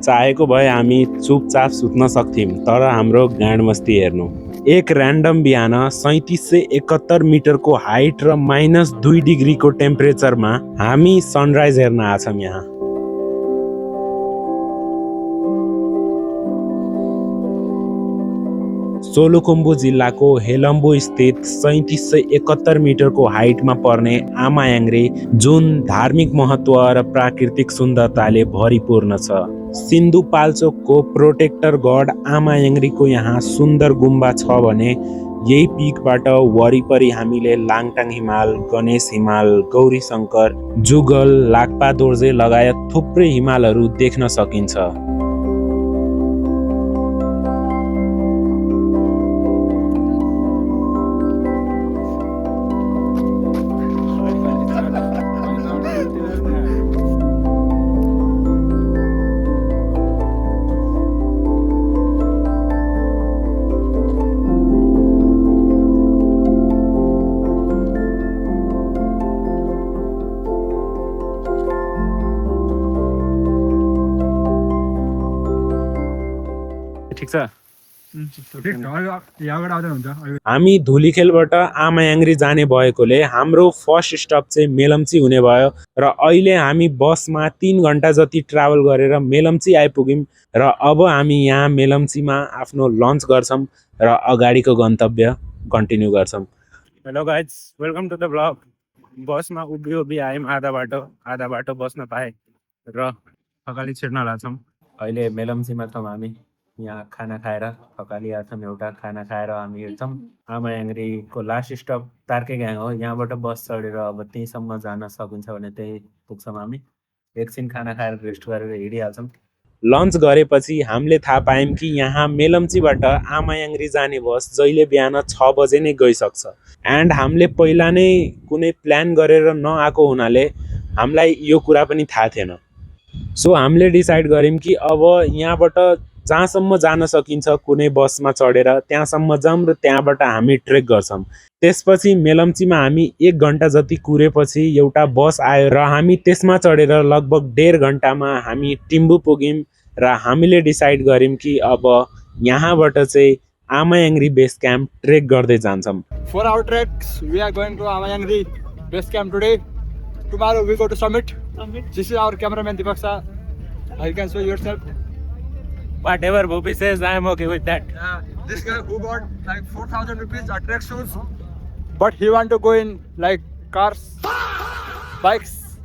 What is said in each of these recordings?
चाहेको भए हामी चुपचाप सुत्न सक्थ्यौँ, तर हाम्रो गाँड मस्ती हेर्नु। एक ऱ्यान्डम बिहान 3771 मिटरको हाइट र -2 डिग्रीको टेम्परेचरमा हामी सनराइज हेर्न आछौँ यहाँ। सोलुखुम्बु जिल्लाको हेलम्बु स्थित 3771 मिटरको हाइटमा पर्ने आमायाङ्ग्री जुन धार्मिक महत्त्व र प्राकृतिक सुन्दरताले भरिपूर्ण छ। सिन्धुपाल्चोकको प्रोटेक्टर गड आमायाङ्ग्रीको यहाँ सुन्दर गुम्बा छ भने यही पिकबाट वरिपरि हामीले लाङटाङ हिमाल, गणेश हिमाल, गौरी शङ्कर, जुगल, लाक्पा दोर्जे लगायत थुप्रै हिमालहरू देख्न सकिन्छ। ठिक छ। हामी धुलीखेलबाट आमायाङ्ग्री जाने भएकोले हाम्रो फर्स्ट स्टप चाहिँ मेलम्ची हुने भयो र अहिले हामी बसमा 3 घन्टा जति ट्राभल गरेर मेलम्ची आइपुग्यौँ र अब हामी यहाँ मेलम्चीमा आफ्नो लन्च गर्छौँ र अगाडिको गन्तव्य कन्टिन्यू गर्छौँ। Hello guys, welcome to the blog. बसमा उभि आयौँ, आधा बाटो बस्न पाएँ र थकाली छिर्न लाग्छौँ। अहिले मेलम्चीमा छौँ हामी। यहाँ खाना खाएर थकाली आछौँ। एउटा खाना खाएर हामी हिँड्छौँ। आमायाङ्ग्रीको लास्ट स्टप तार्केग्याङ हो। यहाँबाट बस चढेर अब त्यहीँसम्म जान सकिन्छ भने त्यही पुग्छौँ हामी। एकछिन खाना खाएर रेस्ट गरेर हिँडिहाल्छौँ। लन्च गरेपछि हामीले थाहा पायौँ कि यहाँ मेलम्चीबाट आमायाङ्ग्री जाने बस जहिले बिहान 6 बजे नै गइसक्छ। एन्ड हामीले पहिला नै कुनै प्लान गरेर नआएको हुनाले हामीलाई यो कुरा पनि थाहा थिएन। सो हामीले डिसाइड गऱ्यौँ कि अब यहाँबाट जहाँसम्म जान सकिन्छ कुनै बसमा चढेर त्यहाँसम्म जाऊँ र त्यहाँबाट हामी ट्रेक गर्छौँ। त्यसपछि मेलम्चीमा हामी 1 घन्टा जति कुरेपछि एउटा बस आयो र हामी त्यसमा चढेर लगभग 1.5 घन्टामा हामी टिम्बु पुग्यौँ र हामीले डिसाइड गऱ्यौँ कि अब यहाँबाट चाहिँ आमायाङ्ग्री बेस क्याम्प ट्रेक गर्दै जान्छौँ। For our treks, we are going to Amayangri base camp today. Tomorrow we go to summit. This is our cameraman Dipaksha. You can show yourself. Whatever Bhupi says, I am okay with that. This guy who bought like 4,000 rupees are trek shoes, but he want to go in like cars, bikes.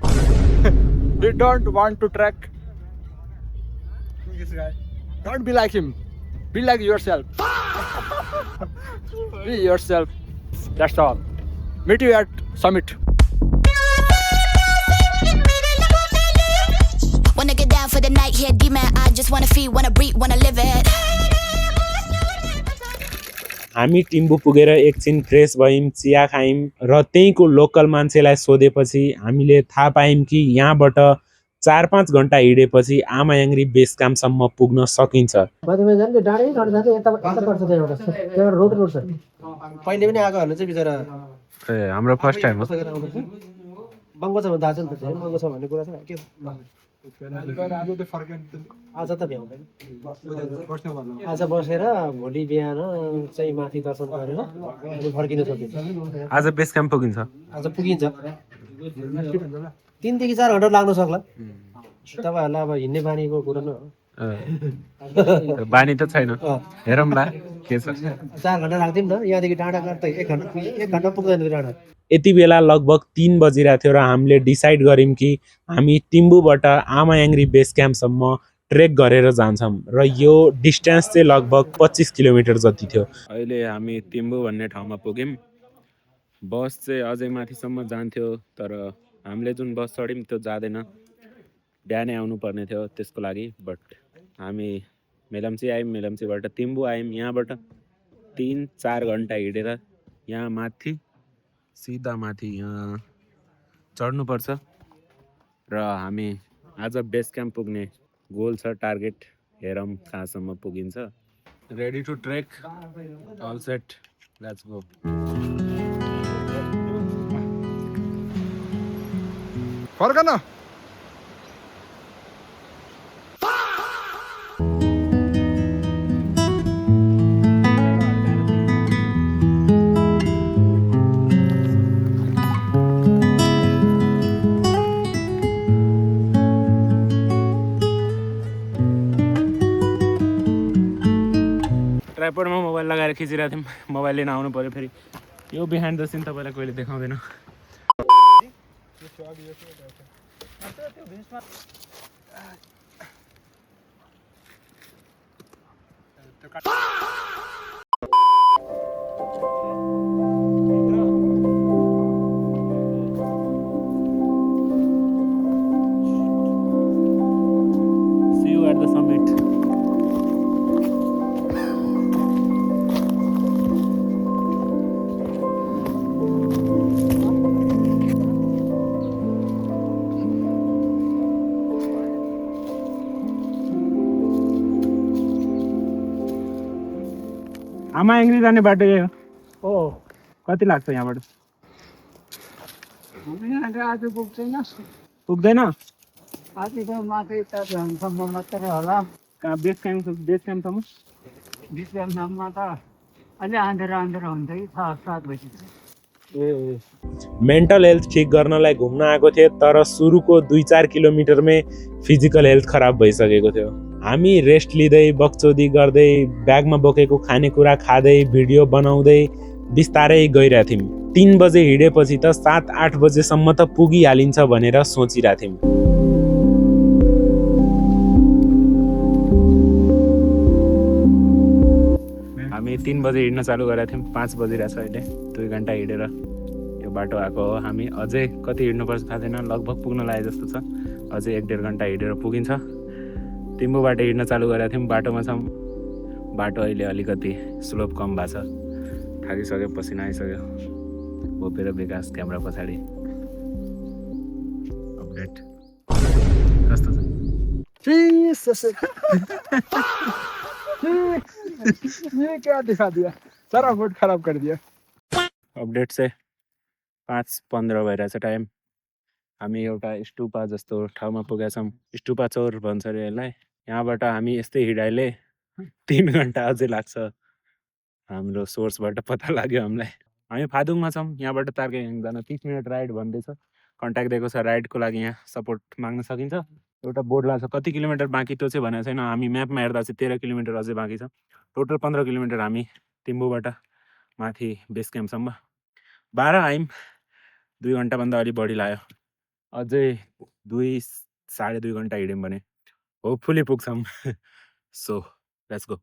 He don't want to trek. This guy. Don't be like him. Be like yourself. Be yourself. That's all. Meet you at summit. Wanna get down for the night here, demon. I just wanna feel, wanna breathe, wanna live it. हामी टिम्बु पुगेर एकछिन fresh भयौँ, चिया खायौँ र त्यहीँको local मान्छेलाई सोधेपछि हामीले थाहा पायौँ कि यहाँबाट 4-5 घन्टा हिँडेपछि आमायाङ्ग्री बेस क्याम्पसम्म पुग्न सकिन्छ। पहिले पनि आएकोहरूले चाहिँ बिचरा हाम्रो फर्स्ट टाइम हो। बङ्गो छ भने थाहा छ नि त, बङ्गो छ भन्ने कुरा छ के आज त भ्याउँदैन। आज बसेर भोलि बिहान चाहिँ माथि दर्शन गरेर अनि फर्किन सकिन्छ। आज बेस क्याम्प पुगिन्छ। आज पुगिन्छ। 3 देखि 4 घन्टा लाग्न सक्ला। तपाईँहरूलाई अब हिँड्ने बानीको कुरा न हो। बानी त छैन, हेरौँला के छ। 4 घन्टा लाग्थ्यो नि त, यहाँदेखि डाँडा काट्दै 1 घन्टा पुग्दैन डाँडा। यति बेला लगभग 3 बजिरहेको थियो र हामीले डिसाइड गऱ्यौँ कि हामी टिम्बुबाट आमायाङ्ग्री बेस क्याम्पसम्म ट्रेक गरेर जान्छौँ र यो डिस्टेन्स चाहिँ लगभग 25 किलोमिटर जति थियो। अहिले हामी टिम्बु भन्ने ठाउँमा पुग्यौँ। बस चाहिँ अझै माथिसम्म जान्थ्यो तर हामीले जुन बस चढ्यौँ त्यो जाँदैन, बिहानै आउनु पर्ने थियो त्यसको लागि। बट हामी मेलम्ची आयौँ, मेलम्चीबाट टिम्बु आयौँ। यहाँबाट 3-4 घन्टा हिँडेर यहाँ माथि सिधा माथि यहाँ चढ्नुपर्छ र हामी आज बेस क्याम्प पुग्ने गोल छ, टार्गेट। हेरौँ कहाँसम्म पुगिन्छ। Ready to trek, all set, let's go. फर्कन ट्राइपडमा मोबाइल लगाएर खिचिरहेको थियौँ, मोबाइल लिन आउनु पऱ्यो फेरि। यो बिहाइन्ड द सिन तपाईँलाई कहिले देखाउँदैन। See you at the summit. आमायाङ्ग्री जाने बाटो यही हो। कति लाग्छ यहाँबाट? आज पुग्दैन, पुग्दैन? आजको माथि त झ्याङसम्म मात्रै होला। कहाँ बेस क्याम्पसम्म? बिचमा त अलि आँधेर हुन्छ कि 7 बजी। मेन्टल हेल्थ ठिक गर्नलाई घुम्न आएको थिएँ, तर सुरुको 2-4 किलोमिटरमै फिजिकल हेल्थ खराब भइसकेको थियो। हामी रेस्ट लिँदै बकचोदी गर्दै ब्यागमा बोकेको खानेकुरा खाँदै भिडियो बनाउँदै बिस्तारै गइरहेको थियौँ। 3 बजे हिँडेपछि त 7-8 बजेसम्म त पुगिहालिन्छ भनेर सोचिरहेको थियौँ। हामी 3 बजे हिँड्न चालु गरेका थियौँ, 5 बजिरहेछ अहिले। 2 घन्टा हिँडेर यो बाटो आएको हो। हामी अझै कति हिँड्नुपर्छ थाहा छैन, लगभग पुग्न लागे जस्तो छ। अझै 1-1.5 घन्टा हिँडेर पुगिन्छ। तिम्बुबाट हिँड्न चालु गरेका थियौँ, बाटोमा छौँ। बाटो अहिले अलिकति स्लोप कम भएको छ। थाकिसक्यो, पसिना आइसक्यो। भोपेर विकास क्यामेरा पछाडि। अपडेट कस्तो छ? ये क्या दिखा दिया, सारा मूड खराब कर दिया। अपडेट चाहिँ 5:15 भइरहेछ टाइम। हामी एउटा स्टुपा जस्तो ठाउँमा पुगेका छौँ। स्टुपा चौर भन्छ अरे यसलाई। यहाँबाट हामी यस्तै हिँडाइले 3 घन्टा अझै लाग्छ। हाम्रो सोर्सबाट पत्ता लाग्यो हामीलाई। हामी फादुङमा छौँ। यहाँबाट तार्केगाङ जान 30 मिनट राइड भन्दैछ। कन्ट्याक्ट दिएको छ, राइडको लागि यहाँ सपोर्ट माग्न सकिन्छ। एउटा बोर्ड लाग्छ, कति किलोमिटर बाँकी त्यो चाहिँ भनेको छैन। हामी म्यापमा हेर्दा चाहिँ 13 किलोमिटर अझै बाँकी छ। टोटल 15 किलोमिटर हामी तिम्बुबाट माथि बेस क्याम्पसम्म 12 आयौँ। 2 घन्टाभन्दा अलि बढी लाग्यो। अझै 2-2.5 घन्टा हिँड्यौँ भने होपफुली पुग्छौँ। So let's go.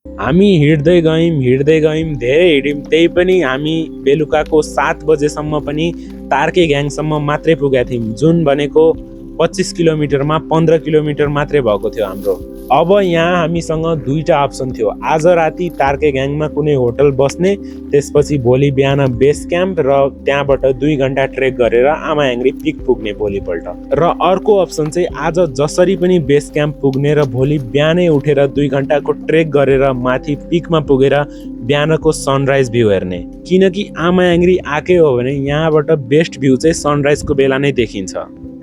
हामी हिँड्दै गयौँ, धेरै हिँड्यौँ। त्यही पनि हामी बेलुकाको 7 बजेसम्म पनि तार्केगाङसम्म मात्रै पुगेका थियौँ, जुन भनेको 25 किलोमिटरमा 15 किलोमिटर मात्रै भएको थियो हाम्रो। अब यहाँ हामीसँग 2टा अप्सन थियो। आज राति तार्केगाङमा कुनै होटल बस्ने, त्यसपछि भोलि बिहान बेस क्याम्प र त्यहाँबाट 2 घन्टा ट्रेक गरेर आमायाङ्ग्री पिक पुग्ने भोलिपल्ट। र अर्को अप्सन चाहिँ आज जसरी पनि बेस क्याम्प पुग्ने र भोलि बिहानै उठेर 2 घन्टाको ट्रेक गरेर माथि पिकमा पुगेर बिहानको सनराइज भ्यू हेर्ने। किनकि आमायाङ्ग्री आएकै हो भने यहाँबाट बेस्ट भ्यू चाहिँ सनराइजको बेला नै देखिन्छ।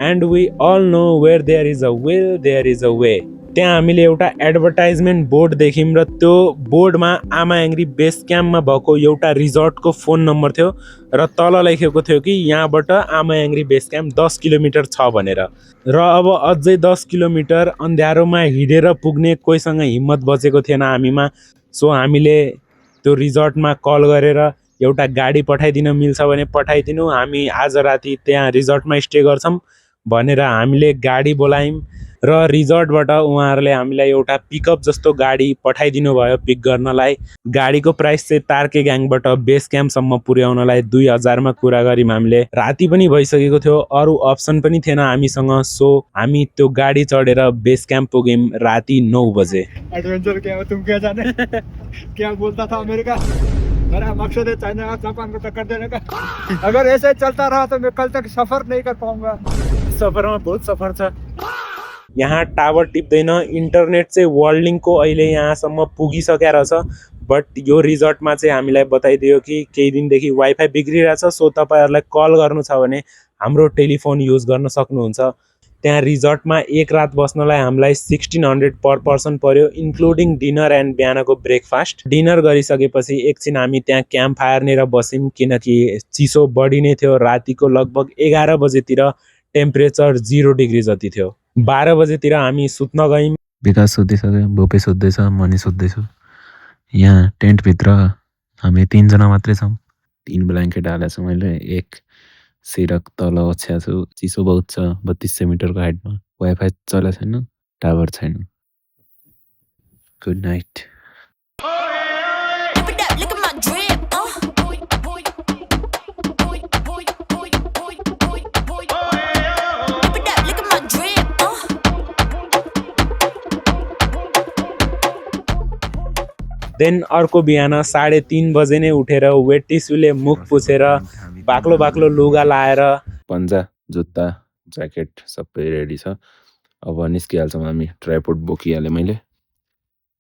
And we all know where there is a will there is a way. त्यहाँ हामीले एउटा एडभर्टाइजमेन्ट बोर्ड देख्यौँ र त्यो बोर्डमा आमायाङ्ग्री बेस क्याम्पमा भएको एउटा रिजोर्टको फोन नम्बर थियो र तल लेखेको थियो कि यहाँबाट आमायाङ्ग्री बेस क्याम्प 10 किलोमिटर छ भनेर। र अब अझै 10 किलोमिटर अन्ध्यारोमा हिँडेर पुग्ने कोहीसँग हिम्मत बचेको थिएन हामीमा। सो हामीले त्यो रिजोर्टमा कल गरेर एउटा गाडी पठाइदिन मिल्छ भने पठाइदिनु, हामी आज राति त्यहाँ रिजोर्टमा स्टे गर्छौँ भनेर हामीले गाडी बोलायौँ। र रिजोर्टबाट उहाँहरूले हामीलाई एउटा पिकअप जस्तो गाडी पठाइदिनु भयो पिक गर्नलाई। गाडीको प्राइस चाहिँ तार्केगाङबाट बेस क्याम्पसम्म पुर्याउनलाई 2000मा कुरा गऱ्यौँ हामीले। राति पनि भइसकेको थियो, अरू अप्सन पनि थिएन हामीसँग। सो हामी त्यो गाडी चढेर बेस क्याम्प पुग्यौँ राति 9 बजे। एडवेंचर क्या हो, तुम क्या जाने क्या बोलता था अमेरिका। मेरा मकसद है चाइना और जापान को टक्कर देने का। अगर ऐसे चलता रहा तो मैं कल तक सफर नहीं कर पाऊंगा। सफरमा बहुत सफर छ। यहाँ टावर टिप्दैन, इन्टरनेट चाहिँ वर्ल्ड लिङ्कको अहिले यहाँसम्म पुगिसकेर छ। बट यो रिजोर्टमा चाहिँ हामीलाई बताइदियो कि केही दिनदेखि वाइफाई बिग्रिरहेछ। सो तपाईँहरूलाई कल गर्नु छ भने हाम्रो टेलिफोन युज गर्न सक्नुहुन्छ। त्यहाँ रिजोर्टमा 1 रात बस्नलाई हामीलाई 1600 पर पर्सन पर्यो, इन्क्लुडिङ डिनर एन्ड बिहानको ब्रेकफास्ट। डिनर गरिसकेपछि एकछिन हामी त्यहाँ क्याम्प फायर लिएर बस्यौँ, किनकि चिसो बढी नै थियो। रातिको लगभग 11 बजेतिर टेम्परेचर 0 डिग्री जति थियो। 12 बजेतिर हामी सुत्न गयौँ। विकास सुत्दैछ, भोपे सुत्दैछ, मनी सुत्दैछु। यहाँ टेन्टभित्र हामी 3 जना मात्रै छौँ। 3 ब्ल्याङ्केट हालेको छु मैले, एक सिरक तल ओछ्याएको छु। चिसो बहुत छ 3200 मिटरको हाइटमा। वाइफाई चलेको छैन, टावर छैन। Good night. Whip it up, look at my drip. Whip it up, look at my drip. Then अर्को बिहान 3:30 बजे नै उठेर वेट टिस्युले मुख पुछेर बाक्लो बाक्लो लुगा लाएर पन्जा, जुत्ता, ज्याकेट सबै रेडी छ। अब निस्किहाल्छौँ हामी। ट्राइपोड बोकिहालेँ मैले।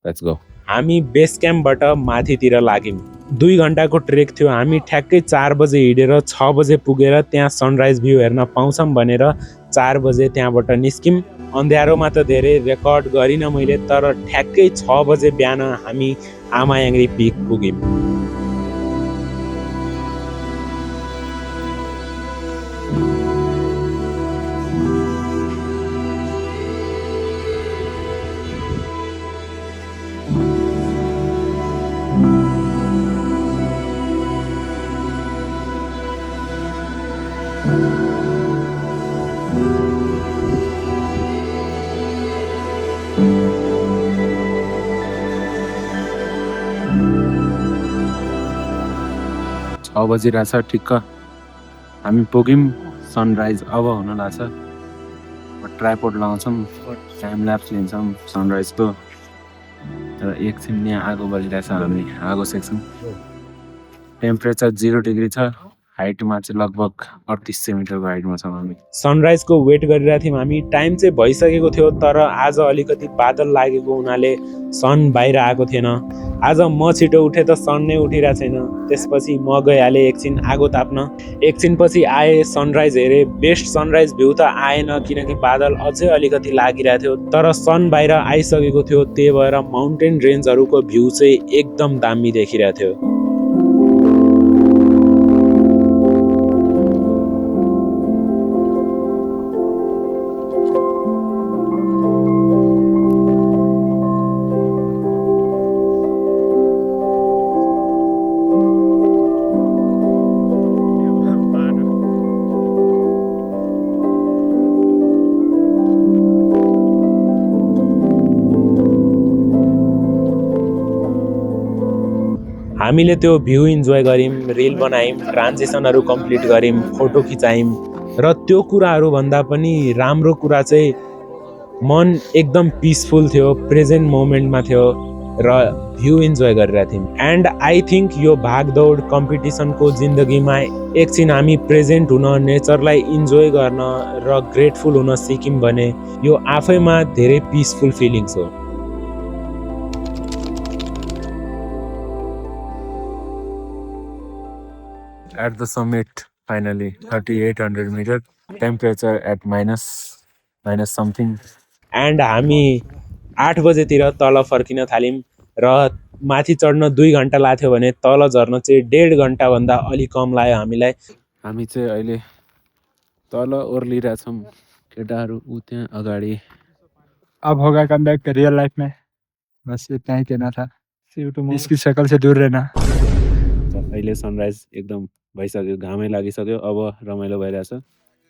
Let's go. हामी बेस क्याम्पबाट माथितिर लाग्यौँ। 2 घन्टाको ट्रेक थियो। हामी ठ्याक्कै 4 बजे हिँडेर 6 बजे पुगेर त्यहाँ सनराइज भ्यू हेर्न पाउँछौँ भनेर 4 बजे त्यहाँबाट निस्क्यौँ। अँध्यारोमा त धेरै रेकर्ड गरिनँ मैले, तर ठ्याक्कै 6 बजे बिहान हामी आमायाङ्ग्री पिक पुग्यौँ। छ बजिरहेछ ठिक्क। हामी पुग्यौँ। सनराइज अब हुन लाग्छ। ट्राइपोड लगाउँछौँ, टाइम ल्याप्स लिन्छौँ सनराइजको। तर एकछिन यहाँ आगो बलिरहेछ, हामी आगो सेक्छौँ। टेम्परेचर 0 डिग्री छ। हाइटमा चाहिँ लगभग 3800 मिटरको हाइटमा छौँ हामी। सनराइजको वेट गरिरहेको थियौँ हामी। टाइम चाहिँ भइसकेको थियो, तर आज अलिकति बादल लागेको हुनाले सन बाहिर आएको थिएन। आज म छिटो उठेँ त सन नै उठिरहेको छैन। त्यसपछि म गइहालेँ एकछिन आगो ताप्न। एकछिनपछि आएँ, सनराइज हेरेँ। बेस्ट सनराइज भ्यू त आएन, किनकि बादल अझै अलिकति लागिरहेको थियो। तर सन बाहिर आइसकेको थियो, त्यही भएर माउन्टेन रेन्जहरूको भ्यू चाहिँ एकदम दामी देखिरहेको थियो। हामीले त्यो भ्यू इन्जोय गऱ्यौँ, रिल बनायौँ, ट्रान्जिसनहरू कम्प्लिट गऱ्यौँ, फोटो खिचायौँ। र त्यो कुराहरू भन्दा पनि राम्रो कुरा चाहिँ मन एकदम पिसफुल थियो, प्रेजेन्ट मोमेन्टमा थियो र भ्यू इन्जोय गरिरहेको थियौँ। एन्ड आई थिङ्क यो भागदौड कम्पिटिसनको जिन्दगीमा एकछिन हामी प्रेजेन्ट हुन, नेचरलाई इन्जोय गर्न र ग्रेटफुल हुन सिक्यौँ भने यो आफैमा धेरै पिसफुल फिलिङ्स हो। At the summit, finally, 3800 meter, temperature at minus something. And हामी 8 बजेतिर तल फर्किन थाल्यौँ र माथि चढ्न 2 घन्टा लाग्थ्यो भने तल झर्न चाहिँ 1.5 घन्टाभन्दा अलि कम लाग्यो हामीलाई। हामी चाहिँ अहिले तल ओर्लिरहेछौँ। केटाहरू ऊ त्यहाँ अगाडि। अब होगा कमबैक रियल लाइफ में। बस इतना ही कहना था। इसकी शक्ल से दूर रहना। अहिले सनराइज एकदम भइसक्यो, घामै लागिसक्यो। अब रमाइलो भइरहेछ।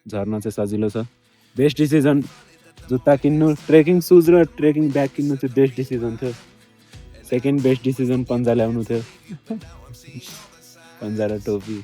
झर्न चाहिँ सजिलो छ। बेस्ट डिसिजन जुत्ता किन्नु, ट्रेकिङ सुज र ट्रेकिङ ब्याग किन्नु चाहिँ बेस्ट डिसिजन थियो। सेकेन्ड बेस्ट डिसिजन पन्जा ल्याउनु थियो। पन्जा र टोपी।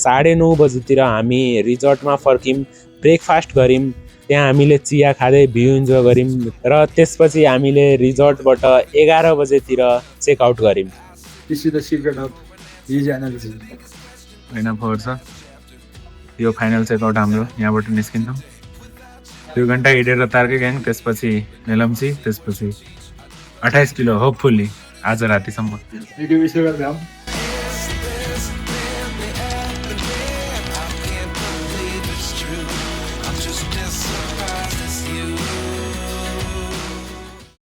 साढे 9 बजीतिर हामी रिजोर्टमा फर्क्यौँ, ब्रेकफास्ट गऱ्यौँ। त्यहाँ हामीले चिया खाँदै भ्यू इन्जोय गऱ्यौँ र त्यसपछि हामीले रिजोर्टबाट 11 बजेतिर चेकआउट गऱ्यौँ। This is the secret of easy analysis. होइन पर्छ यो फाइनल चेकआउट हाम्रो। यहाँबाट निस्किन्छौँ 2 घन्टा हिँडेर तार्के ग्याङ, त्यसपछि मेलम्ची, त्यसपछि 28 किलो होपफुल्ली आज रातिसम्म।